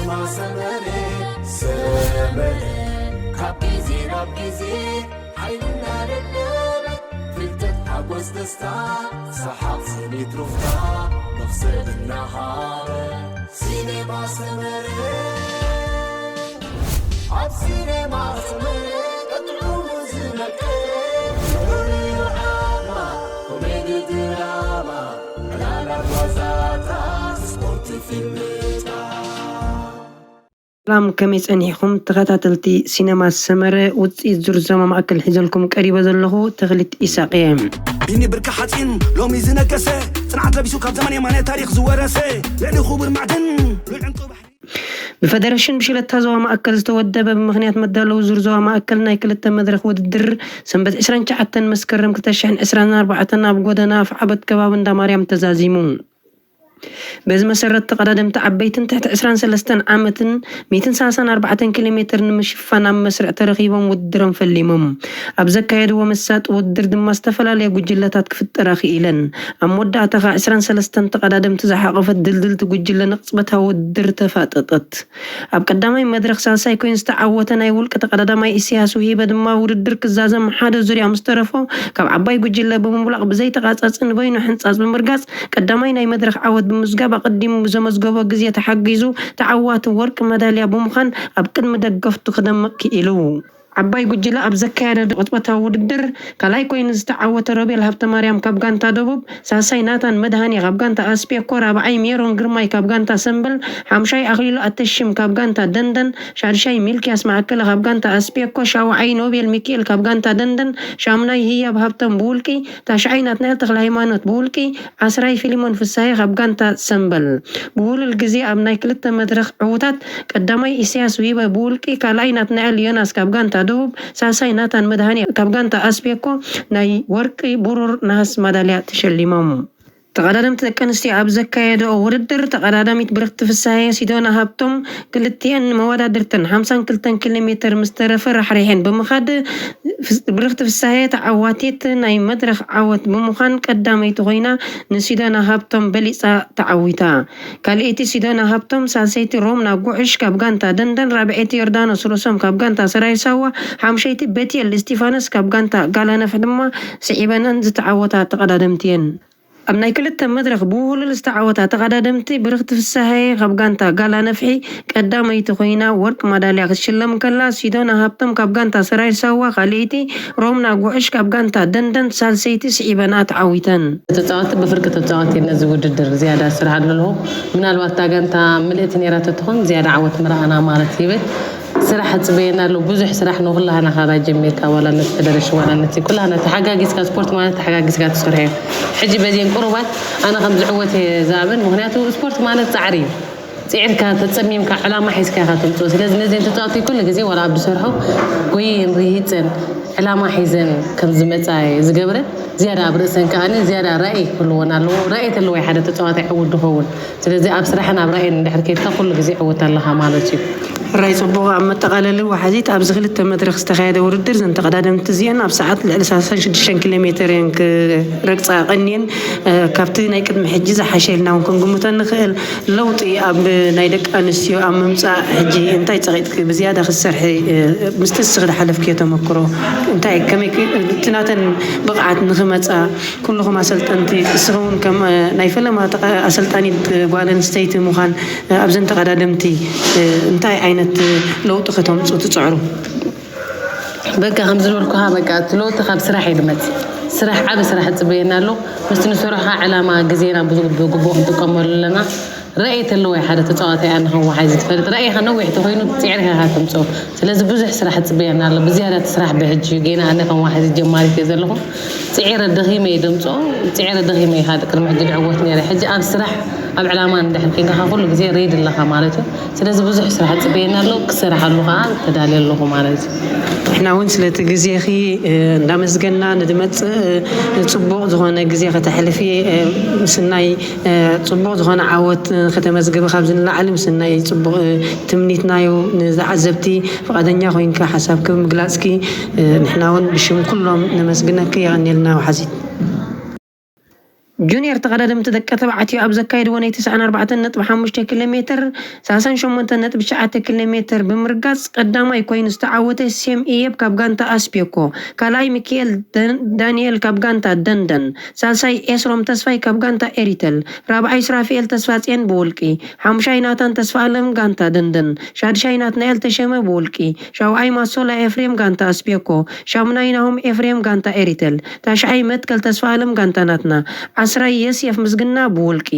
ማሰመረ ሰመረ ካብ ግዜ ናብ ግዜ ሓይልና ደለበ ፍልጠት ሓጎስ ደስታ ሰሓቕ ስኒት ሩፍታ መኽሰብ እናሃበ ሲኔማ ሰመረ ኣብ ሲኔማ ሰመረ ቀጥዑ ዝነቀ ፍሉይ ዓማ ኮሜዲ ድራማ ዕላላት ዋዛታት ስፖርት ፊልምታት ሰላም ከመይ ጸኒሕኹም ተኸታተልቲ ሲነማ ሰመረ? ውጽኢት ዙር ዞማ ማእከል ሒዘልኩም ቀሪበ ዘለኹ ተኽሊት ኢሳቕ እየ። ቢኒ ብርኪ ሓፂን ሎሚ ዝነገሰ ፅንዓት ለቢሱ ካብ ዘመን የማነ ታሪክ ዝወረሰ ልዕሊ ክቡር ማዕድን ልዑል ዕንቁ ባሕሪ ብፈደረሽን ብሽለታ ዞባ ማእከል ዝተወደበ ብምኽንያት መዳለዊ ዙር ዞባ ማእከል ናይ ክልተ መድረኽ ውድድር ሰንበት ዕስራን ትሽዓተን መስከረም ክልተ ሽሕን ዕስራን ኣርባዕተን ኣብ ጎደና ኣፍዓበት ከባቢ እንዳ ማርያም ተዛዚሙ። በዚ መሰረት ተቐዳደምቲ ዓበይትን ትሕቲ ዕስራን ሰለስተን ዓመትን ሚእትን ሰላሳን ኣርባዕተን ኪሎ ሜትር ንምሽፋን ኣብ መስርዕ ተረኺቦም ውድድሮም ፈሊሞም ኣብ ዘካየድዎ መሳጢ ውድድር ድማ ዝተፈላለያ ጉጅለታት ክፍጠራ ክኢለን። ኣብ መወዳእታ ከዓ ዕስራን ሰለስተን ተቐዳደምቲ ዝሓቖፈት ድልድልቲ ጉጅለ ንቕጽበታዊ ውድድር ተፋጠጠት። ኣብ ቀዳማይ መድረኽ ሳልሳይ ኮይኑ ዝተዓወተ ናይ ውልቂ ተቐዳዳማይ ኢሳያስ ውሂበ ድማ ውድድር ክዛዘም ሓደ ዙርያ ምስ ተረፎ ካብ ዓባይ ጉጅለ ብምብላቕ ብዘይተቓጻጺ ንበይኑ ሕንጻጽ ብምርጋጽ ቀዳማይ ናይ መድረኽ ዓወት ብምምዝጋብ ኣቐዲሙ ብዘመዝገቦ ግዜ ተሓጊዙ ተዓዋቲ ወርቂ መዳልያ ብምዃን ኣብ ቅድሚ ደገፍቱ ክደምቕ ክኢሉ። ዓባይ ጉጅለ ኣብ ዘካየደ ቅጽበታዊ ውድድር ካልኣይ ኮይኑ ዝተዓወተ ሮቤል ሃብተማርያም ካብ ጋንታ ደቡብ፣ ሳልሳይ ናታን መድሃኔ ካብ ጋንታ ኣስቤኮ፣ ራብዓይ ሜሮን ግርማይ ካብ ጋንታ ሰምበል፣ ሓምሻይ ኣኽሊሉ ኣተሽም ካብ ጋንታ ደንደን፣ ሻድሻይ ሚልክያስ ማእከለ ካብ ጋንታ ኣስቤኮ፣ ሻውዓይ ኖቤል ሚኪኤል ካብ ጋንታ ደንደን፣ ሻምናይ ህያብ ሃብቶም ብውልቂ፣ ታሽዓይ ናትናኤል ተኽለሃይማኖት ብውልቂ፣ ዓስራይ ፊሊሞን ፍስሃየ ካብ ጋንታ ሰምበል። ብውህሉል ግዜ ኣብ ናይ ክልተ መድረኽ ዕዉታት ቀዳማይ ኢሳያስ ዊበ ብውልቂ፣ ካልኣይ ናትናኤል ዮናስ ካብ ጋንታ ደቡብ፣ ሳልሳይ ናታን መድሃኔ ካብ ጋንታ ኣስቤኮ ናይ ወርቂ፣ ብሩር፣ ነሃስ ማዳልያ ተሸሊሞም። ተቐዳደምቲ ደቂ ኣንስትዮ ኣብ ዘካየደኦ ውድድር ተቐዳዳሚት ብርኽቲ ፍስሃየ ሲዶና ሃብቶም ክልቲኤን መወዳድርተን ሓምሳን ክልተን ኪሎ ሜትር ምስ ተረፈ ራሕሪሐን ብምኻድ ብርኽቲ ፍስሃየ ተዓዋቲት ናይ መድረኽ ዓወት ብምዃን ቀዳመይቲ ኮይና ንሲዶና ሃብቶም በሊፃ ተዓዊታ። ካልኣይቲ ሲዶና ሃብቶም፣ ሳልሰይቲ ሮምና ጉዕሽ ካብ ጋንታ ደንደን፣ ራብዐይቲ ዮርዳኖስ ርእሶም ካብ ጋንታ ሰራዊት ሳዋ፣ ሓምሸይቲ ቤትኤል እስቲፋኖስ ካብ ጋንታ ጋላነፍ ድማ ስዒበነን ዝተዓወታ ተቐዳደምቲ እየን። ኣብ ናይ ክልተ መድረኽ ብውህሉል ዝተዓወታ ተቐዳደምቲ ብርኽቲ ፍስሃየ ካብ ጋንታ ጋላ ነፍሒ ቀዳመይቲ ኮይና ወርቂ ማዳልያ ክትሽለም ከላ፣ ሲዶና ሃብቶም ካብ ጋንታ ሰራዊት ሳዋ ካልኣይቲ፣ ሮምና ጉዕሽ ካብ ጋንታ ደንደን ሳልሰይቲ ስዒበንኣ ተዓዊተን። ተፃወቲ ብፍርቂ ተፃወቲ ነዚ ውድድር ዝያዳ ስራሕ ኣለዎ። ምናልባት እታ ጋንታ ምልእቲ ነይራ ተትኾን ዝያዳ ዓወት ምረኣና ማለት ይብል። ስራሕ ሕፅበየና ኣሎ ብዙሕ ስራሕ ንኩላህና ካራ ጀሚርካ ዋላ ነቲ ፈደረሽን ዋላ ነቲ ኩላህና ተሓጋጊዝካ ስፖርት ማለት ተሓጋጊዝካ ትሰርሖ እዩ። ሕጂ በዚን ቁሩባት ኣነ ከም ዝዕወት እየ ዝኣምን ምክንያቱ ስፖርት ማለት ፃዕሪ እዩ። ፅዒርካ ተፀሚምካ ዕላማ ሒዝካ ኢካ ተምፅኦ ስለዚ ነዚን ተፃወቲ ኩሉ ግዜ ዋላ ኣብ ዝሰርሖ ጎይን ርሂፀን ዕላማ ሒዘን ከም ዝመፃ እየ ዝገብረን ዝያዳ ኣብ ርእሰን ከዓኒ ዝያዳ ራእይ ክህልወን ኣለዎ ራእይ ተለዎ ሓደ ተፃዋታይ ዕውት ዝኸውን ስለዚ ኣብ ስራሕን ኣብ ራእይን እንድሕር ከይድካ ኩሉ ግዜ ዕውት ኣለኻ ማለት እዩ። ሕራይ ጽቡቕ። ኣብ መጠቓለሊ ወሓዚት ኣብዚ ክልተ መድረኽ ዝተኻየደ ውድድር እዘን ተቐዳደምቲ እዚአን ኣብ ሰዓት ልዕሊ ሰላሳን ሽዱሽተን ኪሎ ሜተር እየን ክረግጻ ቀንየን። ካብቲ ናይ ቅድሚ ሕጂ ዝሓሸ ኢልና እውን ክንግምቶ ንኽእል። ለውጢ ኣብ ናይ ደቂ ኣንስትዮ ኣብ ምምጻእ ሕጂ እንታይ ጸቒጥኪ ብዝያዳ ክትሰርሒ ምስቲ እስኺ ዝሓለፍክዮ ተመክሮ እንታይ ከመይ እቲ ናተን ብቕዓት ንኽመጻ ኩልኹም ኣሰልጠንቲ እስኺ እውን ከም ናይ ፈለማ ኣሰልጣኒት ጓል ኣንስተይቲ ምዃን ኣብዘን ተቐዳደምቲ እንታይ ዓይነት ለውጢ ከተምፁ ትፅዕሩ? በቃ ከም ዝበልኩኻ በቃ እቲ ለውጢ ካብ ስራሕ እዩ ዝመፅእ። ስራሕ ዓቢ ስራሕ ይፅበየና ኣሎ። ምስቲ ንሰርሖ ዕላማ ግዜና ብግቡእ ክንጥቀመሉ ኣለና። ራእይ ተለዎ ሓደ ተፃዋታይ ኣነ ከም ወሓዚ ትፈልጥ ራእይኻ ነዊሕ ተኮይኑ ፅዕርካ ኢኻ ተምፅኦ። ስለዚ ብዙሕ ስራሕ ይፅበየና ኣሎ። ብዝያዳ እቲ ስራሕ ብሕጂ እዩ። ጌና ኣነ ከም ወሓዚ ጀማሪት እየ ዘለኹ። ፅዒረ ደኺመ እየ ደምፅኦ። ፅዒረ ደኺመ እየ ካብ ቅድሚ ሕጂ ዝዕወት ነይረ። ሕጂ ኣብ ስራሕ ኣብ ዕላማ እንድሕር ኮይንካ ኩሉ ግዜ ሬድ ኣለኻ ማለት እዩ። ስለዚ ብዙሕ ስራሕ ይፅበየና ኣሎ። ክሰርሓሉ ከዓ ተዳልየ ኣለኹ ማለት እዩ። ንሕና እውን ስለቲ ግዜኺ እንዳመስገና ንድመፅእ ፅቡቕ ዝኾነ ግዜ ከተሕልፊ ምስናይ ፅቡቕ ዝኾነ ዓወት ከተመዝግቢ ካብዚ ንላዕሊ ምስናይ ፅቡቕ ትምኒትና እዩ። ንዝዓዘብቲ ፍቓደኛ ኮይንካ ሓሳብኪ ብምግላፅኪ ንሕና እውን ብሽም ኩሎም ነመስግነኪ። የቐንየልና ወሓዚት። ጁኒየር ተቐዳደምቲ ደቂ ተባዕትዮ ኣብ ዘካየድዎ ናይ ተስዓን ኣርባዕተን ነጥቢ ሓሙሽተ ኪሎ ሜትር፣ ሰላሳን ሸሞንተን ነጥቢ ትሽዓተ ኪሎ ሜትር ብምርጋጽ ቀዳማይ ኮይኑ ዝተዓወተ ሴም ኢየብ ካብ ጋንታ ኣስቤኮ፣ ካልኣይ ሚካኤል ደ-፣ ዳንኤል ካብ ጋንታ ደንደን፣ ሳልሳይ ኤስሮም ተስፋይ ካብ ጋንታ ኤሪተል፣ ራብዓይ ሱራፊኤል ተስፋጽዮን ብውልቂ፣ ሓሙሻይ ናታን ተስፋኣለም ጋንታ ደንደን፣ ሻድሻይ ናትናኤል ተሸመ ብውልቂ፣ ሻውዓይ ማሶላ ኤፍሬም ጋንታ ኣስቤኮ፣ ሻሙናይ ናሆም ኤፍሬም ጋንታ ኤሪተል፣ ታሽዓይ መትከል ተስፋኣለም ጋንታ ናትና፣ ዓስራይ የስየፍ ምስግና ብውልቂ።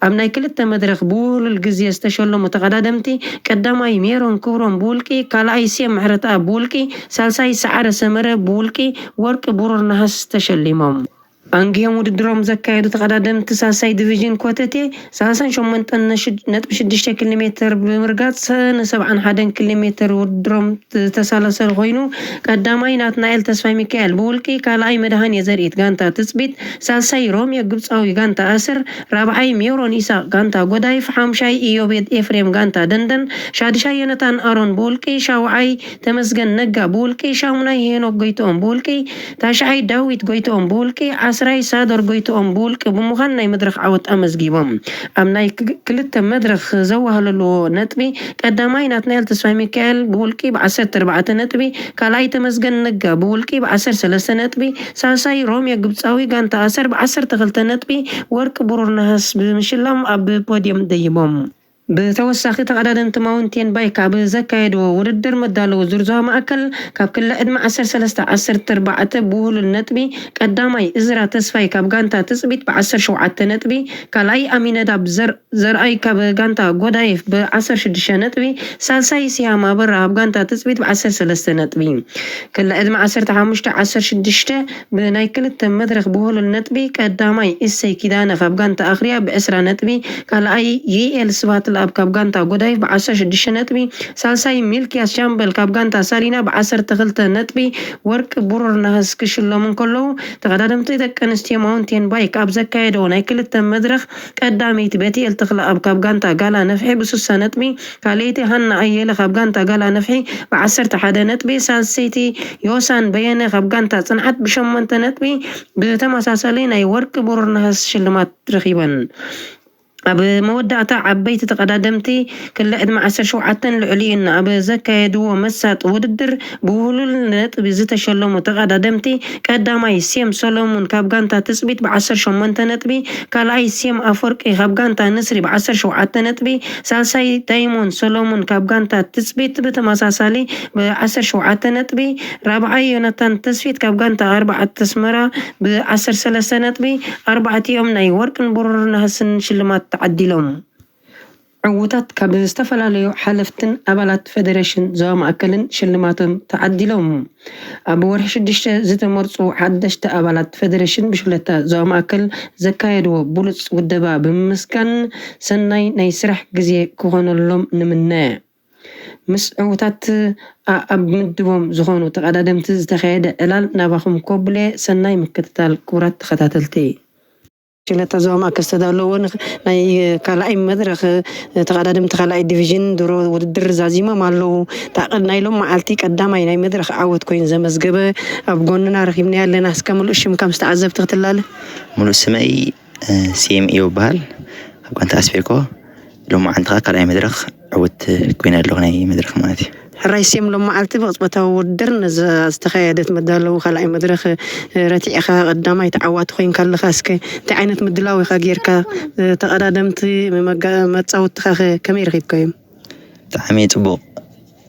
ኣብ ናይ ክልተ መድረኽ ብውህሉል ግዜ ዝተሸለሙ ተቐዳደምቲ፣ ቀዳማይ ሜሮን ክብሮም ብውልቂ፣ ካልኣይ ሴም ምሕረተኣብ ብውልቂ፣ ሳልሳይ ሰዓረ ሰመረ ብውልቂ ወርቂ፣ ብሩር፣ ነሃስ ተሸሊሞም። ኣንጊሆም ውድድሮም ዘካየዱ ተቐዳደምቲ ሳልሳይ ዲቪዥን ኮተቴ፣ ሰላሳን ሸሞንተን ነጥቢ ሽዱሽተ ኪሎ ሜትር ብምርጋጽ፣ ሰነ ሰብዓን ሓደን ኪሎ ሜትር ውድድሮም ዝተሳለሰ ኮይኑ፣ ቀዳማይ ናትናኤል ተስፋይ ሚካኤል ብውልቂ፣ ካልኣይ መድሃኔ ዘርኢት ጋንታ ትጽቢት፣ ሳልሳይ ሮሜ ግብጻዊ ጋንታ ኣስር፣ ራብዓይ ሜሮን ኢሳቕ ጋንታ ጎዳይፍ፣ ሓምሻይ ኢዮቤድ ኤፍሬም ጋንታ ደንደን፣ ሻድሻይ ዮነታን ኣሮን ብውልቂ፣ ሻውዓይ ተመስገን ነጋ ብውልቂ፣ ሻሙናይ ሄኖክ ጎይትኦም ብውልቂ፣ ታሽዓይ ዳዊት ጎይትኦም ብውልቂ፣ ዓስራይ ሳዶር ጎይትኦም ብውልቂ ብምዃን ናይ መድረኽ ዓወት ኣመዝጊቦም። ኣብ ናይ ክ-፣ ክልተ መድረኽ ዘዋህለልዎ ነጥቢ፣ ቀዳማይ ናትናኤል ተስፋይ ሚካኤል ብውልቂ ብ ዓሰርተ ኣርባዕተ ነጥቢ፣ ካልኣይ ተመስገን ነጋ ብውልቂ ብ ዓሰርተ ሰለስተ ነጥቢ፣ ሳልሳይ ሮሜ ግብጻዊ ጋንታ ኣሰር ብ ዓሰርተ ክልተ ነጥቢ፣ ወርቂ፣ ብሩር፣ ነሃስ ብምሽላም ኣብ ፖድየም ደይቦም። ብተወሳኺ ተቐዳደምቲ ማውንቴን ባይክ ኣብ ዘካየድዎ ውድድር መዳለዊ ዙር ዞባ ማእከል ካብ ክሊ ዕድመ ዓሰርተ ሰለስተ ዓሰርተ ኣርባዕተ ብውህሉል ነጥቢ ቀዳማይ እዝራ ተስፋይ ካብ ጋንታ ትጽቢት ብ ዓሰርተ ሸውዓተ ነጥቢ፣ ካልኣይ ኣሚነዳብ ዘር-፣ ዘርኣይ ካብ ጋንታ ጎዳይፍ ብ ዓሰርተ ሽዱሽተ ነጥቢ፣ ሳልሳይ ሲሃም ኣበራ ኣብ ጋንታ ትጽቢት ብ ዓሰርተ ሰለስተ ነጥቢ። ክሊ ዕድመ ዓሰርተ ሓሙሽተ ዓሰርተ ሽዱሽተ ብናይ ክልተ መድረኽ ብውህሉል ነጥቢ ቀዳማይ እሰይ ኪዳነ ካብ ጋንታ ኣኽርያ ብ ዕስራ ነጥቢ፣ ካልኣይ ዩኤል ስብሃት ለኣብ ካብ ጋንታ ጎዳይፍ ብ ዓሰርተ ሽዱሽተ ነጥቢ፣ ሳልሳይ ሚልክያስ ሻምበል ካብ ጋንታ ሳሊና ብ ዓሰርተ ክልተ ነጥቢ ወርቂ፣ ብሩር፣ ነሃስ ክሽለሙ እንከለዉ፣ ተቐዳደምቲ ደቂ ኣንስትዮ ማውንቴን ባይክ ኣብ ዘካየደዎ ናይ ክልተ መድረኽ ቀዳመይቲ ቤትኤል ተኽለኣብ ካብ ጋንታ ጋላ ነፍሒ ብ ስሳ ነጥቢ፣ ካልኣይቲ ሃና ኣየለ ካብ ጋንታ ጋላ ነፍሒ ብ ዓሰርተ ሓደ ነጥቢ፣ ሳልሰይቲ ዮሳን በየነ ካብ ጋንታ ጽንዓት ብ ሸሞንተ ነጥቢ ብተመሳሳሊ ናይ ወርቂ፣ ብሩር፣ ነሃስ ሽልማት ረኺበን። ኣብ መወዳእታ ዓበይቲ ተቐዳደምቲ ክሊ ዕድመ ዓሰርተ ሸውዓተን ልዕሊኡን ኣብ ዘካየድዎ መሳጢ ውድድር ብውህሉል ነጥቢ ዝተሸለሙ ተቐዳደምቲ ቀዳማይ ሴም ሰሎሙን ካብ ጋንታ ትጽቢት ብ ዓሰርተ ሸሞንተ ነጥቢ፣ ካልኣይ ሴም ኣፈወርቂ ካብ ጋንታ ንስሪ ብ ዓሰርተ ሸውዓተ ነጥቢ፣ ሳልሳይ ዳይሞንድ ሰሎሙን ካብ ጋንታ ትጽቢት ብተመሳሳሊ ብ ዓሰርተ ሸውዓተ ነጥቢ፣ ራብዓይ ዮናታን ተስፊት ካብ ጋንታ ኣርባዕተ ኣስመራ ብ ዓሰርተ ሰለስተ ነጥቢ፣ ኣርባዕቲኦም ናይ ወርቅን ብሩርን ነሃስን ሽልማት ተዓዲሎም። ዕዉታት ካብ ዝተፈላለዩ ሓለፍትን ኣባላት ፌደሬሽን ዞባ ማእከልን ሽልማቶም ተዓዲሎም። ኣብ ወርሒ ሽዱሽተ ዝተመርጹ ሓደሽቲ ኣባላት ፌደሬሽን ብሽክለታ ዞባ ማእከል ዘካየድዎ ብሉጽ ውደባ ብምምስጋን ሰናይ ናይ ስራሕ ግዜ ክኾነሎም ንምነ። ምስ ዕዉታት ኣኣብ ምድቦም ዝኾኑ ተቐዳደምቲ ዝተኻየደ ዕላል ናባኹም ኮብሌ ሰናይ ምክትታል ክቡራት ተኸታተልቲ። ሽለታ ዞባ ማእከል ዝተዳለዎ ንኽ-፣ ናይ ካልኣይ መድረኽ ተቐዳደምቲ ካልኣይ ዲቪዥን ድሮ ውድድር ዛዚሞም ኣለዉ። እታ ቀ-፣ ናይ ሎም መዓልቲ ቀዳማይ ናይ መድረኽ ዓወት ኮይኑ ዘመዝገበ ኣብ ጎንና ረኺብናዮ ኣለና። እስከ ምሉእ ሽምካ ምስ ተዓዘብቲ ክትላለ። ምሉእ ስመይ፣ እ፣ ሲኤም እዩ ይበሃል። ኣብ ጋንታ ኣስቤኮ ሎም መዓልቲ ኸኣ ካልኣይ መድረኽ ዕውት ኮይነ ኣለኹ ናይ መድረኽ ማለት እዩ። ሕራይ ሴም ሎም መዓልቲ ብቕጽበታዊ ውድድር ነዛ ዝተኻየደት መዳለዊ ካልኣይ መድረኽ፣ እ፣ ረቲዕኻ ቀዳማይ ተዓዋቲ ኮይንካ ኣለኻ። እስከ እንታይ ዓይነት ምድላው ኢኻ ጌርካ? እ፣ ተቐዳደምቲ መጋ-፣ መጻወትኻ ኸ ከመይ ረኺብካዮም? ብጣዕሚ ጽቡቕ።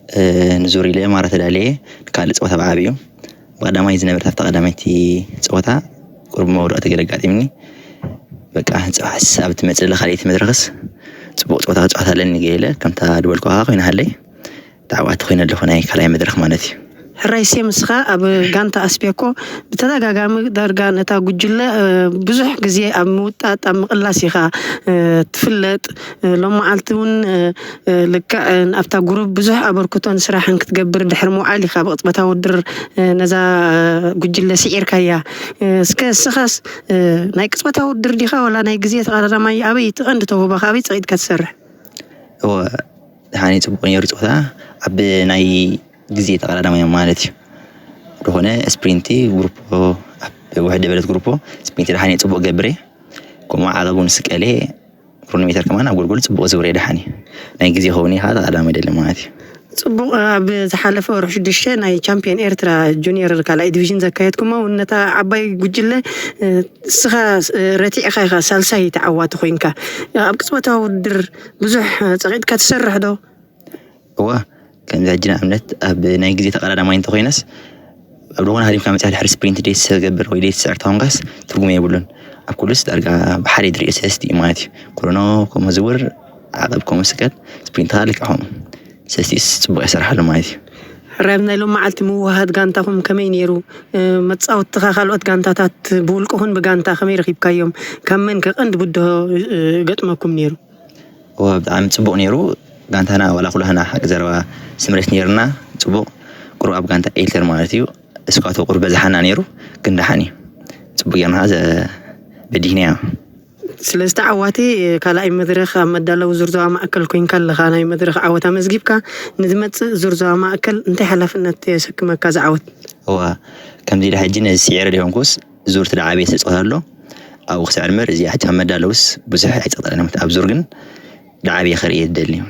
እ፣ ንዙር ኢለ ማራ ተዳልየ። ካልእ ጸወታ ብዓብዩ ብቐዳማይ ዝነበረት ኣብታ ቀዳመይቲ ጸወታ ቁሩብ መውደቕቲ ገለ ኣጋጢምኒ። በቃ፣ ጽባሕስ ኣብ ትመጽእ ዘላ ካልኣይቲ መድረኽስ ጽቡቕ ጸወታ ክጻወት ኣለኒ ገለ ኢለ፣ ከምታ ዝበልኩኻ ኮይና ሃለይ። ተዓዋቲ ኮይነ ኣለኹ ናይ ካልኣይ መድረኽ ማለት እዩ። ሕራይ ሴም፣ ንስኻ ኣብ ጋንታ ኣስቤኮ ብተደጋጋሚ ዳርጋ ነታ ጉጅለ፣ እ፣ ብዙሕ ግዜ ኣብ ምውጣጥ፣ ኣብ ምቕላስ ኢኻ፣ እ፣ ትፍለጥ። እ፣ ሎም መዓልቲ እውን፣ እ፣ እ፣ ልክዕ፣ እ፣ ኣብታ ጉሩብ ብዙሕ ኣበርክቶን ስራሕን ክትገብር ድሕሪ ምውዓል ኢኻ ብቕጽበታዊ ውድድር፣ እ፣ ነዛ ጉጅለ ስዒርካያ። እ፣ እስከ እስኻስ፣ እ፣ ናይ ቅጽበታዊ ውድድር ዲኻ ዋላ ናይ ግዜ ተቐዳዳማይ? ኣበይ እቲ ቀንዲ ተውህቦኻ? ኣበይ ጸቒጥካ ትሰርሕ? እወ፣ ደሓን እዩ፣ ጽቡቕ ነይሩ ጸወታ። ኣብ ናይ ግዜ ተቐዳዳማይ ማለት እዩ። ዝኾነ ስፕሪንቲ ግሩፖ፣ ኣብ ውሕድ ዝበለት ግሩፖ ስፕሪንቲ ደሓን እዩ፣ ጽቡቕ ገብር እየ። ብማዕቐቡ ንስቀሌ ክሮኖሜተር ከማን ኣብ ጎልጎል ጽቡቕ ዝውር የድሓኒ ናይ ግዜ ኸውን ኢኻ ተቐዳሚ ደሊ ማለት እዩ። ጽቡቕ። ኣብ ዝሓለፈ ወርሒ ሽዱሽተ ናይ ቻምፒዮን ኤርትራ ጁኒየር ካልኣይ ዲቪዥን ዘካየድኩማ እውን ነታ ዓባይ ጉጅለ፣ እ፣ እስኻ፣ እ፣ ረቲዕኻ ኢኻ ሳልሳይ ተዓዋቲ ኮይንካ። ኣብ ቅጽበታዊ ውድድር ብዙሕ፣ እ፣ ጸቒጥካ ትሰርሕ ዶ? እዋ፣ ከምዚ ሕጂ ንኣብነት ኣብ ናይ ግዜ ተቐዳዳማይ እንተኾይነስ ኣብ ዝኾነ ሃዲምካ መፅያ ድሕሪ ስፕሪንት ደይ ትገብር ወይ ደይ ትስዕር ተኾንካስ ትርጉም የብሉን። ኣብ ኩሉስ ዳርጋ ብሓደ ድሪኦ ሰለስቲ እዩ ማለት እዩ። ክሮኖ ከምኡ ዝውር፣ ዓቐብ ከምኡ ስቀል፣ ስፕሪንት ካልእ ከምኡ። ሰለስቲስ ጽቡቕ ይሰርሓሉ ማለት እዩ። ሕራይ፣ ናይ ሎም መዓልቲ ምውሃድ ጋንታኹም ከመይ ነይሩ? እ፣ መጻወትኻ ካልኦት ጋንታታት ብውልቅኹን ብጋንታ ከመይ ረኺብካዮም? ካብ መን ከ ቀንዲ ብድሆ፣ እ፣ ገጥመኩም ነይሩ? እዋ፣ ብጣዕሚ ጽቡቕ ነይሩ። ጋንታና ዋላ ኩላህና ሓቂ ዘረባ ስምረት ነይርና። ጽቡቕ ቁሩብ ኣብ ጋንታ ኤልተር ማለት እዩ። እስኳቶ ቁሩብ በዝሓና ነይሩ፣ ግን ደሓን እዩ። ጽቡቕ ጌርና ዘ-፣ በዲህናዮ። ስለዚ ተዓዋቲ ካልኣይ መድረኽ ኣብ መዳለዊ ዙር ዞባ ማእከል ኮይንካ ኣለኻ። ናይ መድረኽ ዓወት ኣመዝጊብካ። ንዝመጽእ ዙር ዞባ ማእከል እንታይ ሓላፍነት የሰክመካ እዚ ዓወት? እዋ፣ ከምዚ ኢለ ሕጂ ነዚ ስዒረ ዘይኮንኩስ ዙር እቲ ደዓበየ ስለ ዝጸወት ኣሎ። ኣብኡ ክስዕር እምበር እዚ ሕጂ ኣብ መዳለውስ ብዙሕ ኣይጸቕጠለንም። ኣብ ዙር ግን ደዓበየ ከርእየ ዝደሊ እዩ።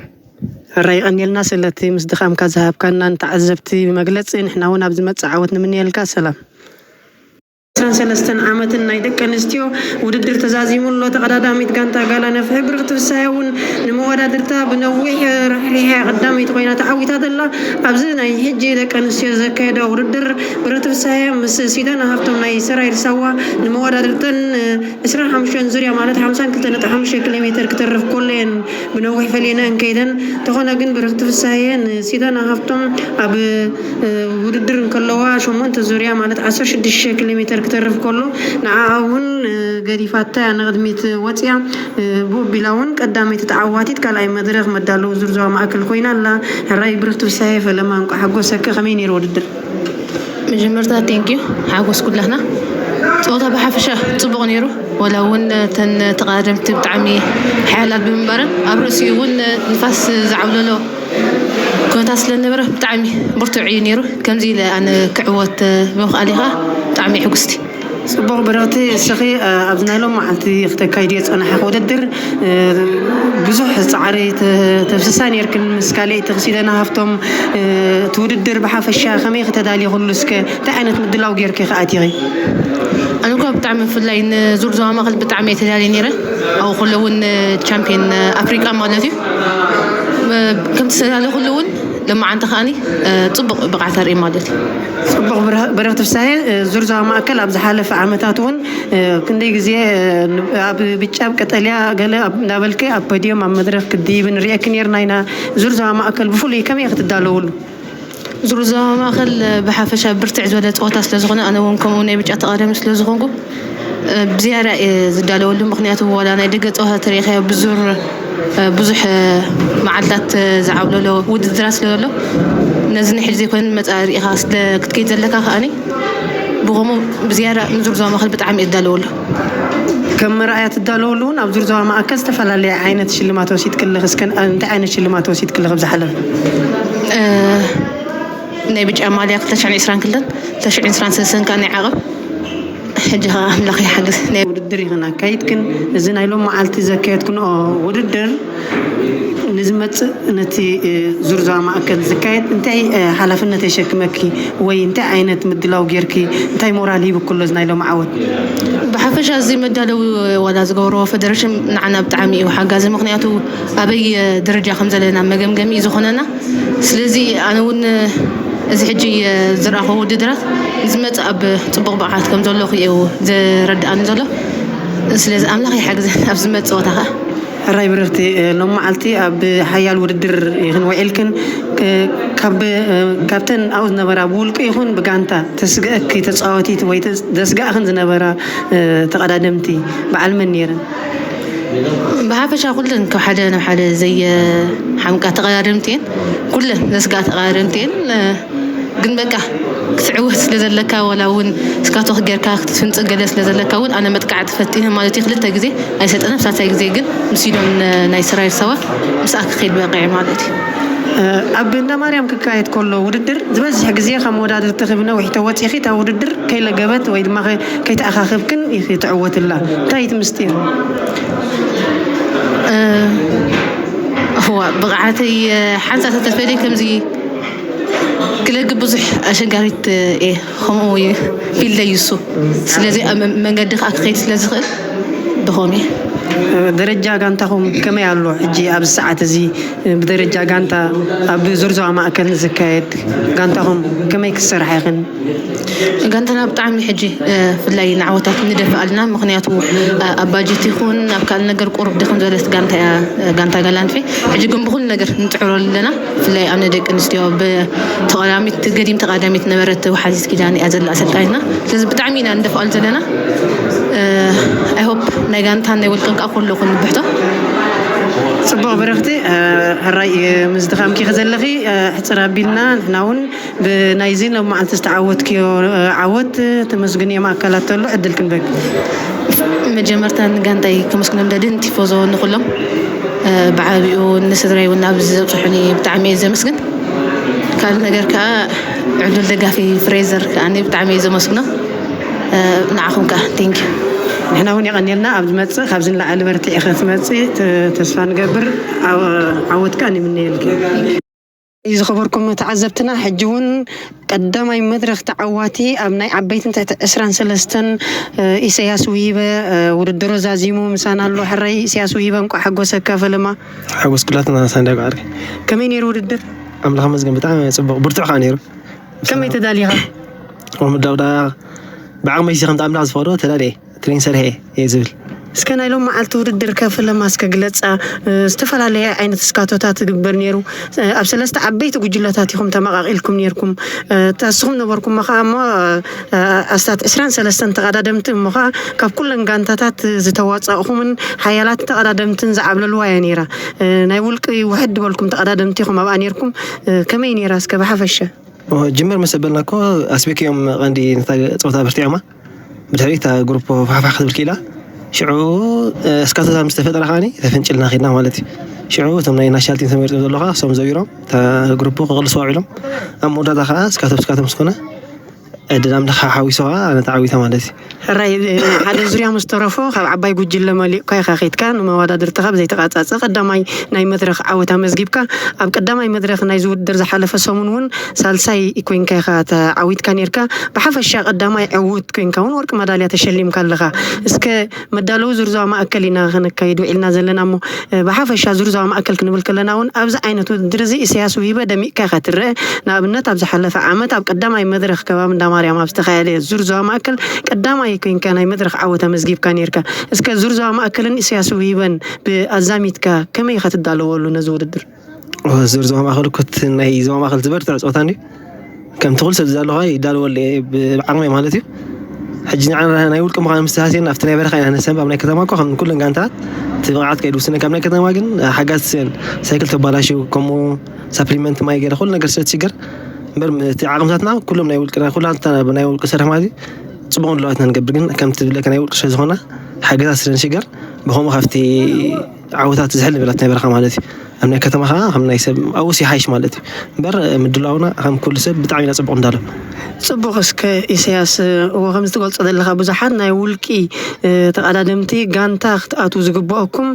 ሕራይ፣ የቐንየልና ስለቲ ምስ ድኻምካ ዝሃብካና ንተዓዘብቲ መግለጺ። ንሕና እውን ኣብ ዝመጽእ ዓወት ንምንየልካ። ሰላም። ዕስራን ሰለስተን ዓመትን ናይ ደቂ ኣንስትዮ ውድድር ተዛዚሙ ኣሎ። ተቐዳዳሚት ጋንታ ጋላ ነፍሒ ብርኽቲ ፍስሃየ እውን ንመወዳድርታ ብነዊሕ ርሕሪሐ ቀዳመይቲ ኮይና ተዓዊታ ዘላ። ኣብዚ ናይ ሕጂ ደቂ ኣንስትዮ ዘካየዳ ውድድር ብርኽቲ ፍስሃየ ምስ ሲዳና ሃብቶም ናይ ሰራይር ሳዋ ንመወዳድርተን ዕስራን ሓሙሽተን ዙርያ ማለት ሓምሳን ክልተን ነጥቢ ሓሙሽተ ኪሎ ሜተር ክተርፍ ከሎ እየን ብነዊሕ ፈሊየን ከይደን። እንተኾነ ግን ብርኽቲ ፍስሃየ ንሲዳና ሃብቶም ኣብ፣ እ፣ ውድድር እንከለዋ ሸሞንተ ዙርያ ማለት ዓሰርተ ሽዱሽተ ኪሎ ሜተር ክተርፍ ከሎ ንዓኣ እውን፣ እ፣ ገዲፋታ እያ ንቕድሚት ወፂኣ። እ፣ ብኡ ኣቢላ እውን ቀዳመይቲ ተዓዋቲት ካልኣይ መድረኽ መዳለዊ ዙር ዞባ ማእከል ኮይና ኣላ። ሕራይ ብርኽቲ ፍስሃየ ፈለማ እንቋዕ ሓጎሰኪ። ከመይ ነይሩ ውድድር? መጀመርታ ቴንኪዩ፣ ሓጎስ ኩላህና። ፀወታ ብሓፈሻ ፅቡቕ ነይሩ። ወላ እውን እተን ተቐዳደምቲ ብጣዕሚ ሓያላት ብምንባረን ኣብ ርእሲኡ እውን ንፋስ ዝዓብለሎ ኩነታት ስለዝነበረ ብጣዕሚ ብርቱዕ እዩ ነይሩ። ከምዚ ኢለ ኣነ ክዕወት ብምኽኣለይ ከዓ ብጣዕሚ ሕጉስቲ። ጽቡቕ ብርኽቲ፣ እስኺ፣ እ፣ ኣብዚ ናይ ሎም መዓልቲ ክተካይድዮ ዝጸናሕኺ ውድድር፣ እ፣ ብዙሕ ጻዕሪ ተ-፣ ተፍስሳ ነይርክን ምስ ካልኣይቲ ሲደና ሃፍቶም፣ እ፣ እቲ ውድድር ብሓፈሻ ከመይ ክተዳልዮ ኩሉ እስከ እንታይ ዓይነት ምድላው ጌርኪ ኢኺ ኣቲኺ? ኣነ እኳ ብጣዕሚ ብፍላይ ንዙር ዞባ ማእከል ብጣዕሚ እየ ተዳልየ ነይረ። ኣብኡ ከሎ እውን ቻምፒዮን ኣፍሪቃ ማለት እዩ። እ፣ ከምቲ ዝተዳለኹሉ እውን ለማዓንቲ ከኣኒ፣ እ፣ ጽቡቕ ብቕዓት ኣርኢ ማለት እዩ። ጽቡቕ ብረ-፣ ብርኽቲ ፍሳሄ፣ እ፣ ዙር ዞባ ማእከል ኣብ ዝሓለፈ ዓመታት እውን፣ እ፣ ክንደይ ግዜ፣ እ፣ ን-፣ ኣብ ብጫ፣ ኣብ ቀጠልያ ገለ ኣብ፣ እንዳበልኪ ኣብ ፖድዮም ኣብ መድረኽ ክትድይቢ ንርእየኪ ነይርና ኢና። ዙር ዞባ ማእከል ብፍሉይ ከመይ ኢኺ ትዳለውሉ? ዙር ዞባ ማእከል፣ እ፣ ብሓፈሻ ብርትዕ ዝበለ ጸወታ ስለ ዝኾነ፣ ኣነ እውን ከምኡ ናይ ብጫ ተቐዳዳሚ ስለ ዝኾንኩ፣ እ፣ ብዝያዳ እየ ዝዳለወሉ። ምኽንያቱ ዋላ ናይ ደገ ጸወታ ተሪኢኻዮ ብዙር፣ እ፣ ብዙሕ፣ እ፣ መዓልታት፣ እ፣ ዝዓብለሎ ውድድራት ስለ ዘሎ፣ ነዚ ናይ ሕጂ ዘይኮነ መጻኢ ርኢኻ ስለ ክትከይድ ዘለካ ከኣኒ፣ ብኸምኡ ብዝያዳ ንዙር ዞባ ማእከል ብጣዕሚ እየ ዝዳለወሉ። ከም መርኣያ ትዳለወሉ እውን ኣብ ዙር ዞባ ማእከል ዝተፈላለየ ዓይነት ሽልማት ወሲድኪ ኣለኺ። እስከ እንታይ ዓይነት ሽልማት ወሲድኪ ኣለኺ ኣብ ዝሓለፈ? እ፣ ናይ ብጫ ማልያ ክልተ ሽሕን ዕስራን ክልተን፣ ክልተ ሽሕን ዕስራን ሰለስተን ከኣ ናይ ዓቐብ። ሕጂ ኸኣ ኣምላኽ ይሓግዝ። ናይ ውድድር ኢኽን ኣካይድክን። እዚ ናይ ሎም መዓልቲ ዘካየድክንኦ ውድድር ንዝመጽእ ነቲ፣ እ፣ ዙር ዞባ ማእከል ዝካየድ እንታይ፣ እ፣ ሓላፍነት የሸክመኪ ወይ እንታይ ዓይነት ምድላው ጌርኪ? እንታይ ሞራል ሂብኩ ኣሎ እዚ ናይ ሎም ዓወት? ብሓፈሻ እዚ መዳለዊ ዋላ ዝገብርዎ ፈደረሽን ንዓና ብጣዕሚ እዩ ሓጋዚ። ምኽንያቱ ኣበይ፣ እ፣ ደረጃ ከም ዘለና መገምገሚ እዩ ዝኾነና። ስለዚ ኣነ እውን እዚ ሕጂ ዝረኣኹ ውድድራት ንዝመጽእ ኣብ ጽቡቕ ብቕዓት ከም ዘለኹ እዩ ዝረድኣኒ ዘሎ። ስለዚ ኣምላኽ ይሓግዘን ኣብ ዝመጽእ ጸወታ ኸኣ። ሕራይ ብርኽቲ፣ ሎም መዓልቲ ኣብ ሓያል ውድድር ኢኽን ውዒልክን። ክ-፣ ካብ፣ ካብተን ኣብኡ ዝነበራ ብውልቂ ይኹን ብጋንታ ተስግኣኪ ተጻዋቲት ወይ ተስ-፣ ዘስግኣኽን ዝነበራ ተቐዳደምቲ በዓል መን ነይረን? ብሓፈሻ ኩለን ካብ ሓደ ናብ ሓደ ዘየሓምቃ ተቐዳደምቲ እየን። ኩለን ዘስግኣ ተቐዳደምቲ እየን። እ፣ ግን በቃ ክትዕወት ስለ ዘለካ፣ ዋላ እውን እስካቶ ጌርካ ክትፍንጽ ገለ ስለ ዘለካ እውን ኣነ መጥቃዕቲ ፈቲነ ማለት እዩ። ክልተ ግዜ ኣይሰጠነን፣ ሳልሳይ ግዜ ግን ምስ ኢዶን ናይ ሰራዊት ሰዋ ምስኣ ክኸይድ በቂዐ ማለት እዩ። ኣብ እንዳ ማርያም ክካየድ ከሎ ውድድር ዝበዝሕ ግዜ ካብ መወዳድርቲ ክብ ነዊሕ ተወፂኺ እታ ውድድር ከይለገበት ወይ ድማ ከይተኣኻኽብክን ኢኺ ትዕወትላ። እንታይ እቲ ምስጢር? እዋ ብቕዓተይ ሓንሳ ተተፈልየ ከምዚ ክለግብ ብዙሕ ኣሸጋሪት እየ። ከምኡ ፊልደይ እሱ ስለዚ ኣብ መንገዲ ከዓ ክኸይድ ስለ ዝኽእል ድኾም እየ። ደረጃ ጋንታኹም ከመይ ኣሎ ሕጂ ኣብዚ ሰዓት እዚ? ብደረጃ ጋንታ ኣብ ዙርዛዋ ማእከል ዝካየድ ጋንታኹም ከመይ ክትሰርሓ ኢኽን? ጋንታና ብጣዕሚ ሕጂ ብፍላይ ንዓወታት ንደፍእ ኣለና። ምክንያቱ ኣብ ባጀት ይኹን ኣብ ካልእ ነገር ቁሩብ ድኽም ዝበለት ጋንታ እያ ጋንታ ጋላንፊ። ሕጂ ግን ብኹሉ ነገር ንፅዕሮ ኣለና። ብፍላይ ኣብ ንደቂ ኣንስትዮ ብተቐዳሚት ገዲም ተቐዳሚት ነበረት ወሓዚት ኪዳን እያ ዘላ ኣሰልጣኒትና። ስለዚ ብጣዕሚ ኢና ንደፍኣሉ ዘለና። I hope ናይ ጋንታን ናይ ውልቅን ከዓ ኩሉ ይኹን ንብሕቶ። ፅቡቕ ብርኽቲ ሕራይ ምስ ድኻምኪ ዘለኺ ሕፅር ኣቢልና ንሕና እውን ብናይዚ ሎማዓንቲ ዝተዓወትክዮ ዓወት ተመስግንዮም ኣካላት ተሎ ዕድል ክንበክ። መጀመርታ ንጋንታይ ከመስግኖም ደድን ቲፎዞ ንኩሎም ብዓቢኡ ንስድራይ እውን ኣብዚ ዘብፅሑኒ ብጣዕሚ እየ ዘመስግን። ካልእ ነገር ከዓ ዕዱል ደጋፊ ፍሬዘር ከዓ ብጣዕሚ እየ ዘመስግኖ። ንዓኹም ከዓ ቴንኪ። ንሕና እውን የቐንየልና ኣብ ዝመፅእ ካብዚ ንላዕሊ በርትዒ ክትመፅእ ተስፋ ንገብር። ዓወት ከዓ ንምነየልኪ። ዝኸበርኩም ተዓዘብትና ሕጂ እውን ቀዳማይ መድረኽ ተዓዋቲ ኣብ ናይ ዓበይትን ትሕቲ ዕስራን ሰለስተን ኢሰያስ ውሂበ ውድድሩ ዛዚሙ ምሳና ኣሎ። ሕራይ ኢሰያስ ውሂበ እንቋዕ ሓጎሰካ ፈለማ። ሓጎስ ኩላትና ሳንዳ ጓዕሪ። ከመይ ነይሩ ውድድር? ኣምላኽ መስገን ብጣዕሚ ጽቡቕ ብርቱዕ ከኣ ነይሩ። ከመይ ተዳሊኻ? ወምዳውዳ ብዓቕመይ ከም ኣምላኽ ዝፈቕዶ ተዳልየ። ትሬን ሰርሐ እየ ዝብል። እስከ ናይ ሎም መዓልቲ ውድድር ከፍለማ እስከ ግለፃ። ዝተፈላለየ ዓይነት እስካቶታት ትግበር ነይሩ። ኣብ ሰለስተ ዓበይቲ ጉጅለታት ኢኹም ተመቃቂልኩም ነይርኩም። ታስኹም ነበርኩም ከዓ እሞ ኣስታት ዕስራን ሰለስተን ተቐዳደምቲ እሞ ከዓ ካብ ኩለን ጋንታታት ዝተዋፃእኹምን ሓያላት ተቐዳደምትን ዝዓብለልዋ እያ ነይራ። ናይ ውልቂ ውሕድ ዝበልኩም ተቐዳደምቲ ኢኹም ኣብኣ ነይርኩም። ከመይ ነይራ እስከ ብሓፈሻ? ጅምር ምስ ኣበልና እኮ ኣስቤክ እዮም ቀንዲ ነታ ፀወታ ኣበርቲዖማ። ብድሕሪት እታ ግሩፕ ፋሕፋሕ ክትብል ክኢላ። ሽዑ እስካቶታት ምስ ተፈጠረ ከዓኒ ተፈንጭልና ከድና ማለት እዩ። ሽዑ እቶም ናይ ናሽናል ቲም ተመሪፆም ዘለዉ ከዓ ክሶም ዘቢሮም እታ ግሩፕ ክቕልስዋ ውዒሎም። ኣብ መወዳእታ ከዓ እስካቶም እስካቶም ምስ ኮነ ዕድል ኣምላኽ ሓዊሱ ከዓ ኣነ ተዓዊተ ማለት እዩ። ሕራይ ሓደ ዙርያ ምስ ተረፎ ካብ ዓባይ ጉጅለ መሊእካ ኢኻ ከይድካ ንመወዳድርትኻ ብዘይተቓጻጸ ቀዳማይ ናይ መድረኽ ዓወት ኣመዝጊብካ። ኣብ ቀዳማይ መድረኽ ናይዚ ውድድር ዝሓለፈ ሰሙን እውን ሳልሳይ ኮይንካ ኢኻ ተዓዊትካ ነይርካ። ብሓፈሻ ቀዳማይ ዕዉት ኮይንካ እውን ወርቂ መዳልያ ተሸሊምካ ኣለኻ። እስከ መዳለዊ ዙርዛዋ ማእከል ኢና ከነካይድ ውዒልና ዘለና እሞ ብሓፈሻ ዙርዛዋ ማእከል ክንብል ከለና እውን ኣብዚ ዓይነት ውድድር እዚ ኢሰያስ ውሂበ ደሚቕካ ኢኻ ትረአ። ንኣብነት ኣብ ዝሓለፈ ዓመት ኣብ ቀዳማይ መድረኽ ከባቢ እንዳ ማርያም ኣብ ዝተኻየደ ዙርዛዋ ማእከል ቀዳማይ ኮይንካ ናይ መድረኽ ዓወት ኣመዝጊብካ ነይርካ። እስከ ዙርዛዋ ማእከልን ኢሰያስ ውሂበን ብኣዛሚትካ ከመይ ኢኻ ትዳለወሉ ነዚ ውድድር? ዙር ዞባ ማእኸል እኮ እቲ ናይ ዞባ ማእኸል ዝበርትዕ ፀወታ እንዲ ከምቲ ኩሉ ሰብ ዝዳለኻ ይዳለወሉ እየ ብዓቕመይ ማለት እዩ። ሕጂ ንዓና ናይ ውልቂ ምዃን ምስተሃስየን ኣብቲ ናይ በረኻ ኢና ነሰንብ ኣብ ናይ ከተማ እኮ ከም ኩለን ጋንታት እቲ ብቕዓት ከይድ ውስነ ካብ ናይ ከተማ ግን ሓጋዝ ስን ሳይክል ተባላሽው ከምኡ ሳፕሊመንት ማይ ገለ ኩሉ ነገር ስለ ትሽገር እምበር እቲ ዓቕምታትና ኩሎም ናይ ውልቅና ኩላትና ናይ ውልቂ ስራሕ ማለት እዩ። ፅቡቕ ንለዋትና ንገብር ግን ከምቲ ዝብለካ ናይ ውልቂ ስለ ዝኾና ሓገዛት ስለ ንሽገር ብኸምኡ ካብቲ ዓወታት ዝሕል ንብላት ናይ በረኻ ማለት እዩ። ኣብ ናይ ከተማ ከዓ ከም ናይ ሰብ ኣብኡስ ይሓይሽ ማለት እዩ። እምበር ምድላውና ከም ኩሉ ሰብ ብጣዕሚ ኢና ፅቡቕ እንዳሎ። ፅቡቕ እስከ ኢሰያስ እዎ ከምዚ ትገልፆ ዘለካ ብዙሓት ናይ ውልቂ ተቐዳደምቲ ጋንታ ክትኣትዉ ዝግበአኩም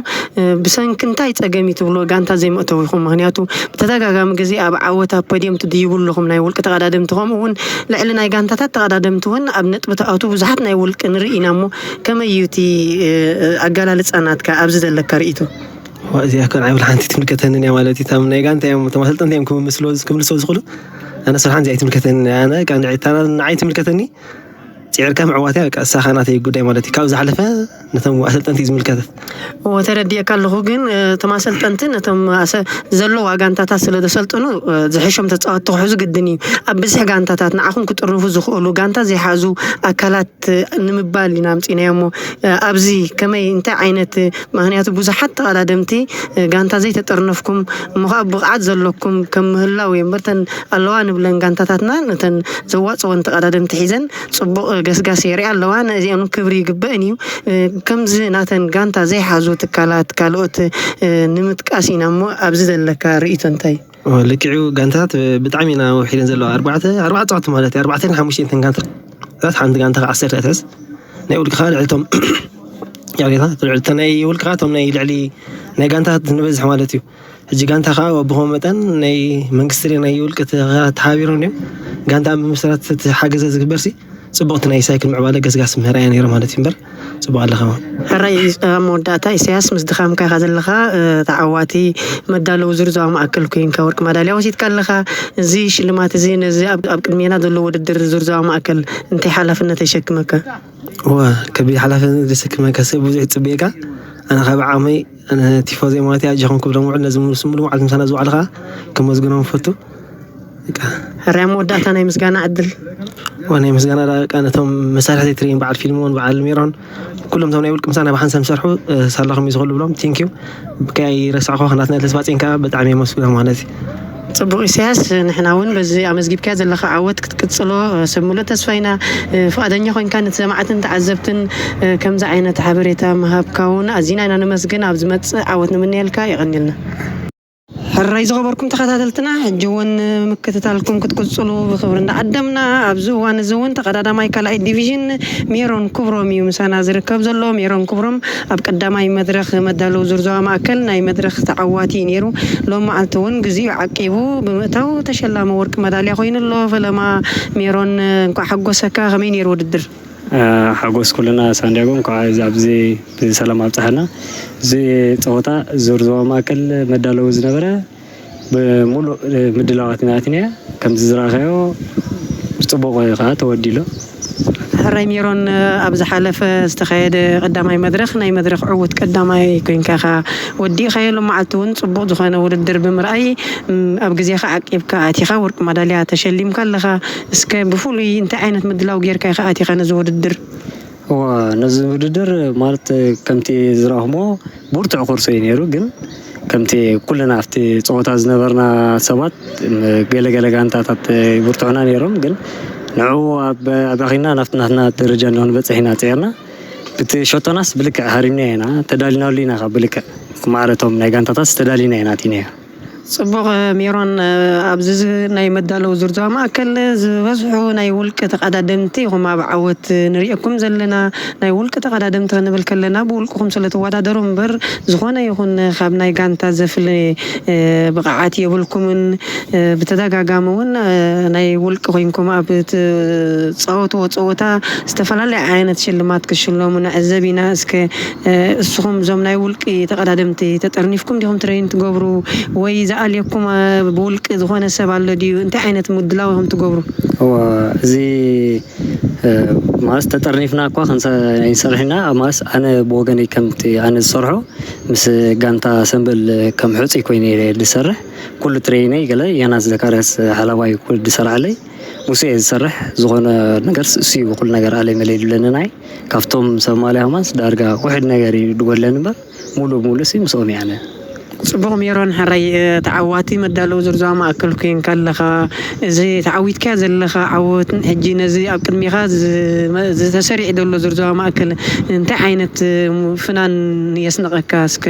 ብሰንኪ እንታይ ፀገም እዩ ትብሎ ጋንታ ዘይመእተዊኹም? ምክንያቱ ብተደጋጋሚ ግዜ ኣብ ዓወት ኣብ ፖድየም ትድይቡ ኣለኹም ናይ ውልቂ ተቐዳደምቲ ከምኡ እውን ልዕሊ ናይ ጋንታታት ተቐዳደምቲ እውን ኣብ ነጥቢ ትኣትዉ ብዙሓት ናይ ውልቂ ንርኢ ኢና እሞ ከመይ እዩ እቲ ኣገላልፃ ናትካ ኣብዚ ዘለካ ርእይቶ? እዚኣ እኮ ንዓይ ሓንቲ ትምልከተንን እያ ማለት እዩ። እቶም ናይ ጋንታ እዮም እቶም ኣሰልጠንቲ እዮም ክምልስዎ ዝኽእሉ። ኣነ ስራሓን እዚኣ ኣይትምልከተኒ ኣነ ንዓይ ትምልከተኒ። ፅዒርካ ምዕዋት እያ በቃ እሳኻ ናተይ ጉዳይ ማለት እዩ። ካብኡ ዝሓለፈ ነቶም ኣሰልጠንቲ እዩ ዝምልከት። እወ ተረዲኤካ ኣለኹ ግን እቶም ኣሰልጠንቲ ነቶም ዘለዋ ጋንታታት ስለ ዘሰልጥኑ ዝሕሾም ተፃወትቲ ክሕዙ ግድን እዩ። ኣብ ብዝሒ ጋንታታት ንዓኹም ክጥርንፉ ዝኽእሉ ጋንታ ዘይሓዙ ኣካላት ንምባል ኢና ኣምፂእናዮ እሞ ኣብዚ ከመይ እንታይ ዓይነት ምኽንያቱ ብዙሓት ተቐዳደምቲ ጋንታ ዘይተጠርነፍኩም እሞ ከዓ ብቕዓት ዘለኩም ከም ምህላው እዮም እምበር ተን ኣለዋ ንብለን ጋንታታትና ነተን ዘዋፅወን ተቐዳደምቲ ሒዘን ፅቡቕ ገስጋስ የሪኣ ኣለዋ ነዚኣን ክብሪ ይግበእን እዩ። ከምዚ ናተን ጋንታ ዘይሓዙ ትካላት ካልኦት ንምጥቃስ ኢና እሞ ኣብዚ ዘለካ ርእይቶ እንታይ? ልክዑ፣ ጋንታት ብጣዕሚ ኢና ውሒደን ዘለዋ። ኣርባዕተ ኣርባዕተ ጸወታ ማለት እዩ። ኣርባዕተ ሓሙሽተ ተን ጋንታት፣ ሓንቲ ጋንታ ከዓ ዓሰርተ ኣትሕዝ። ናይ ውልቅኻ ልዕልቶም ያኔታ ልዕልተ ናይ ውልቅኻ እቶም ናይ ልዕሊ ናይ ጋንታት ንበዝሕ ማለት እዩ። ሕጂ ጋንታ ከዓ ብኸምኡ መጠን ናይ መንግስቲ ናይ ውልቂ ተሓቢሮም እዮም። ጋንታ ብምስራት እቲ ሓገዘ ዝግበር ሲ ጽቡቕቲ ናይ ሳይክል ምዕባለ ገስጋስ ምህራ እያ ነይሩ ማለት እዩ። እምበር ጽቡቕ ኣለኻ። ሕራይ፣ ኣብ መወዳእታ ኢሳያስ፣ ምስ ድኻምካ ኢኻ ዘለኻ፣ ተዓዋቲ መዳለዊ ዙር ዞባ ማእከል ኮይንካ ወርቂ ማዳልያ ወሲድካ ኣለኻ። እዚ ሽልማት እዚ ነዚ ኣብ ኣብ ቅድሜና ዘሎ ውድድር ዙር ዞባ ማእከል እንታይ ሓላፍነት የሸክመካ? እዋ፣ ከቢድ ሓላፍነት ዘሰክመካ ሰብ ብዙሕ ይጽበየካ። ኣነ ካብ ዓቕመይ፣ ኣነ ቲፎዘይ ማለት እየ፣ ኣጆኹም ክብሎም ውዕል ነዚ ሙሉ ስሙሉ መዓልቲ ምሳና ዝውዓልኻ ከመስግኖም እፈቱ። በቃ። ሕራይ፣ ኣብ መወዳእታ ናይ ምስጋና ዕድል። እዋ፣ ናይ ምስጋና ደቃ ነቶም መሳርሕቲ ትርኢን በዓል ፊልሞን በዓል ሜሮን ኩሎም እቶም ናይ ውልቂ ምሳና ብሓንሳብ ዝሰርሑ፣ እ፣ ሳላኹም እዩ ዝኸሉ ብሎም። ቴንኪዩ። ከይረሳዕኹ ናትና ተስፋጼን ከዓ ብጣዕሚ የመስግኖም ማለት እዩ። ጽቡቕ ኢሳያስ፣ ንሕና እውን በዚ ኣመዝጊብካዮ ዘለኻ ዓወት ክትቅጽሎ፣ እ፣ ሰብ ምሉእ ተስፋ ኢና። እ፣ ፍቓደኛ ኮይንካ ነቲ ሰማዕትን ተዓዘብትን፣ እ፣ ከምዚ ዓይነት ሓበሬታ ምሃብካ እውን ኣዚና ኢና ነመስግን። ኣብ ዝመጽእ ዓወት ንምነየልካ። የቐንየልና። ሕራይ ዝኸበርኩም ተኸታተልትና፣ ሕጂ እውን ምክትታልኩም ክትቅጽሉ ብኽብሪ እንዳዓደምና፣ ኣብዚ እዋን እዚ እውን ተቐዳዳማይ ካልኣይ ዲቪዥን ሜሮን ክብሮም እዩ ምሳና ዝርከብ ዘሎ። ሜሮን ክብሮም ኣብ ቀዳማይ መድረኽ መዳለዊ ዙር ዞባ ማእከል ናይ መድረኽ ተዓዋቲ እዩ ነይሩ። ሎም መዓልቲ እውን ግዜኡ ዓቂቡ ብምእታው ተሸላሚ ወርቂ መዳልያ ኮይኑ ኣሎ። ፈለማ ሜሮን፣ እንኳዕ ሓጎሰካ። ከመይ ነይሩ ውድድር? ሓጎስ ኩልና ሳንዲያጎ፣ እንኳዕ እዚ ኣብዚ ብሰላም ኣብፀሐና። እዚ ፀወታ ዙር ዞባ ማእከል መዳለዊ ዝነበረ ብምሉእ ምድላዋት ናትና ከምዚ ዝረኣኻዮ ብፅቡቕ ከዓ ተወዲሎ። ሕራይ ሜሮን፣ ኣብ ዝሓለፈ ዝተኻየደ ቀዳማይ መድረኽ ናይ መድረኽ ዕዉት ቀዳማይ ኮይንካ ኢኻ ወዲእኻዮ። ሎም መዓልቲ እውን ፅቡቕ ዝኾነ ውድድር ብምርኣይ፣ ም፣ ኣብ ግዜኻ ዓቂብካ ኣቲኻ ወርቂ ማዳልያ ተሸሊምካ ኣለኻ። እስከ ብፍሉይ እንታይ ዓይነት ምድላው ጌርካ ኢኻ ኣቲኻ ነዚ ውድድር? እዋ፣ ነዚ ውድድር ማለት ከምቲ ዝረኣኹሞ ብርቱዕ ኮርሶ እዩ ነይሩ፣ ግን ከምቲ ኩልና ኣብቲ ፀወታ ዝነበርና ሰባት፣ ም፣ ገለ ገለ ጋንታታት ይብርትዑና ነይሮም፣ ግን ንዕኡ ኣብ-፣ ኣባኺና ናብቲ ናትና ደረጃ እንድንበፅሕ ኢና ፅዒርና። ብቲ ሸቶናስ ብልክዕ ሃሪምና ኢና፣ ተዳሊናሉ ኢና። ካብ ብልክዕ ማዕረቶም ናይ ጋንታታስ ተዳሊና ኢና ኣቲናዮ። ጽቡቕ ሜሮን፣ ኣብዚ ዝ-፣ ናይ መዳለዊ ዙር ዞባ ማእከል ዝበዝሑ ናይ ውልቂ ተቐዳደምቲ ኢኹም ኣብ ዓወት ንርእየኩም ዘለና። ናይ ውልቂ ተቐዳደምቲ ክንብል ከለና ብውልቅኹም ስለ ትወዳደሩ እምበር፣ ዝኾነ ይኹን ካብ ናይ ጋንታ ዘፍለ፣ እ፣ ብቕዓት የብልኩምን። እ፣ ብተደጋጋሚ እውን፣ እ፣ ናይ ውልቂ ኮይንኩም ኣብ ትጻወትዎ ጸወታ ዝተፈላለየ ዓይነት ሽልማት ክሽለሙ ንዕዘብ ኢና። እስከ፣ እ፣ እስኹም እዞም ናይ ውልቂ ተቐዳደምቲ ተጠርኒፍኩም ዲኹም ትሬን ትገብሩ ወይ ዝኣልየኩም፣ እ፣ ብውልቂ ዝኾነ ሰብ ኣሎ ድዩ? እንታይ ዓይነት ምድላው ኢኹም ትገብሩ? እዋ፣ እዚ፣ እ፣ ማለት ተጠርኒፍና እኳ ክንሰ-፣ ኣይንሰርሕ ኢና። ማለት ኣነ ብወገነይ ከምቲ ኣነ ዝሰርሖ ምስ ጋንታ ሰምበል ከም ሕጹይ ኮይነ እየ ዝሰርሕ። ኩሉ ትሬነይ ገለ የናስ ዘካርያስ ሓላባይ ኩሉ ዝሰርዓለይ። ምስ እየ ዝሰርሕ ዝኾነ ነገር እሱ እዩ ኩሉ ነገር ኣለይ መለይ ዝብለኒ ናይ ካብቶም ሰብ ማልያ ከማንስ ዳርጋ ውሕድ ነገር እዩ ዝጎድለኒ እምበር ሙሉእ ብሙሉእ ሲ ምስኦም እየ ኣነ። ጽቡቕ ሜሮን፣ ሕራይ፣ እ፣ ተዓዋቲ መዳለዊ ዙር ዞባ ማእከል ኮይንካ ኣለኻ። እዚ ተዓዊትካዮ ዘለኻ ዓወት ሕጂ ነዚ ኣብ ቅድሜኻ ዝ-፣ መ-፣ ዝተሰሪዕ ዘሎ ዙር ዞባ ማእከል እንታይ ዓይነት፣ እ፣ ፍናን የስንቐካ እስከ?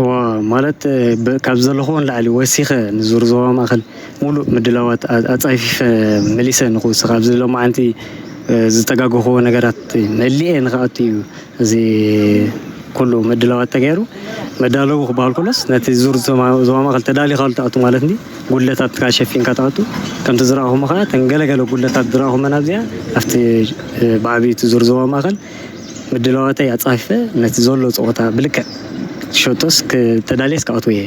እዋ፣ ማለት፣ እ፣ ብ-፣ ካብ ዘለኹዎ ንላዕሊ ወሲኸ ንዙር ዞባ ማእከል ሙሉእ ምድላዋት ኣ-፣ ኣጻፊፈ መሊሰ ንኽውስኽ ኣብዚ ሎማዓንቲ፣ እ፣ ዝተጋገኽዎ ነገራት መሊኤ ንኽኣቱ እዩ። እዚ ኩሉ ምድላዋት ተገይሩ መዳለዊ ክበሃል ከሎስ ነቲ ዙር ዞባ፣ ዞባ ማእከል ተዳሊኻሉ ትኣቱ ማለት እንዲ ጉድለታትካ ሸፊንካ ትኣቱ። ከምቲ ዝረኣኹሞ ኸዓ እተን ገለገለ ጉድለታት ዝረኣኹመን ኣብዚኣ ኣብቲ፣ እ፣ ብዓብይቲ ዙር ዞባ ማእከል ምድላዋተይ ኣጻፊፈ ነቲ ዘሎ ጸወታ ብልክዕ ሸቶስ ክ-፣ ተዳልየስ ክኣትዎ እየ።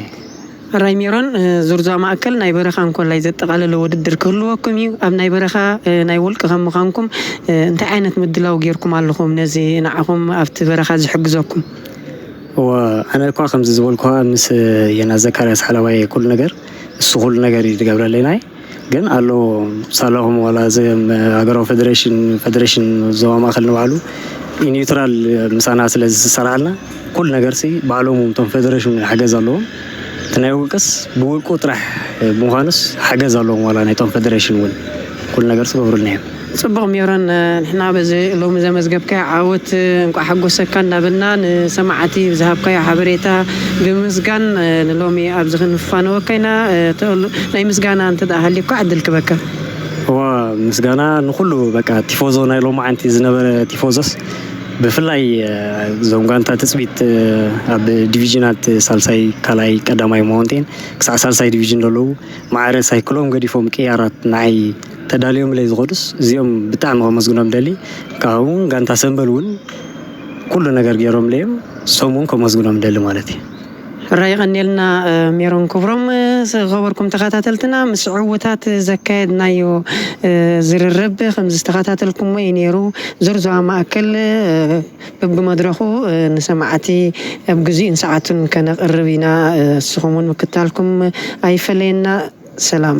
ሕራይ ሜሮን፣ እ፣ ዙር ዞባ ማእከል ናይ በረኻ እንኮላይ ዘጠቓለለ ውድድር ክህልወኩም እዩ። ኣብ ናይ በረኻ፣ እ፣ ናይ ውልቂ ከም ምዃንኩም፣ እ፣ እንታይ ዓይነት ምድላው ጌርኩም ኣለኹም ነዚ ንዓኹም ኣብቲ በረኻ ዝሕግዘኩም? እወ፣ ኣነ እኳ ከምዚ ዝበልኩኻ ምስ የና ዘካርያስ ሓላባይ ኩሉ ነገር፣ እሱ ኩሉ ነገር እዩ ዝገብረለይ ናይ። ግን ኣሎ ሳላኹም ዋላ እዚ ሃገራዊ ፌደሬሽን፣ ፌደሬሽን ዞባ ማእከል ንባዕሉ ኒውትራል ምሳና ስለ ዝሰርዓልና ኩሉ ነገርሲ ባዕሎም እቶም ፌደሬሽን ሓገዝ ኣለዎም። እቲ ናይ ውልቅስ ብውልቁ ጥራሕ ብምዃኑስ ሓገዝ ኣለዎም። ዋላ ናይቶም ፌደሬሽን እውን ኩሉ ነገርሲ ገብሩልና እዮም። ጽቡቕ ሜሮን፣ ንሕና በዚ ሎሚ ዘመዝገብካዮ ዓወት እንቋዕ ሓጎሰካ እንዳበልና፣ ንሰማዕቲ ብዝሃብካዮ ሓበሬታ ብምስጋን፣ ንሎሚ ኣብዚ ክንፋነወካ ኢና። ተእሉ-፣ ናይ ምስጋና እንተ ደኣ ሃልዩካ ዕድል ክበካ። እዋ፣ ምስጋና ንኹሉ፣ በቃ፣ ቲፎዞ ናይ ሎማዓንቲ ዝነበረ ቲፎዞስ፣ ብፍላይ እዞም ጋንታ ትጽቢት ኣብ ዲቪዥናት ሳልሳይ፣ ካልኣይ፣ ቀዳማይ ማውንቴን ክሳዕ ሳልሳይ ዲቪዥን ዘለዉ ማዕረ ሳይክሎም ገዲፎም ቅያራት ንዓይ ተዳልዮምለይ ዝኸዱስ፣ እዚኦም ብጣዕሚ ከመስግኖም ደሊ። ካብኡ እውን ጋንታ ሰምበል እውን ኩሉ ነገር ገይሮምለይ እዮም፣ እሶም እውን ከመስግኖም ደሊ ማለት እዩ። ሕራይ፣ የቐንየልና ሜሮን ክብሮም። ዝኸበርኩም ተኸታተልትና፣ ምስ ዕውታት ዘካየድናዮ ዝርርብ ከም ዝተኸታተልኩሞ እዩ ነይሩ። ዞርዞዋ ማእከል በብመድረኹ ንሰማዕቲ ኣብ ግዜኡን ሰዓቱን ከነቕርብ ኢና። ንስኹም እውን ምክታልኩም ኣይፈለየና። ሰላም።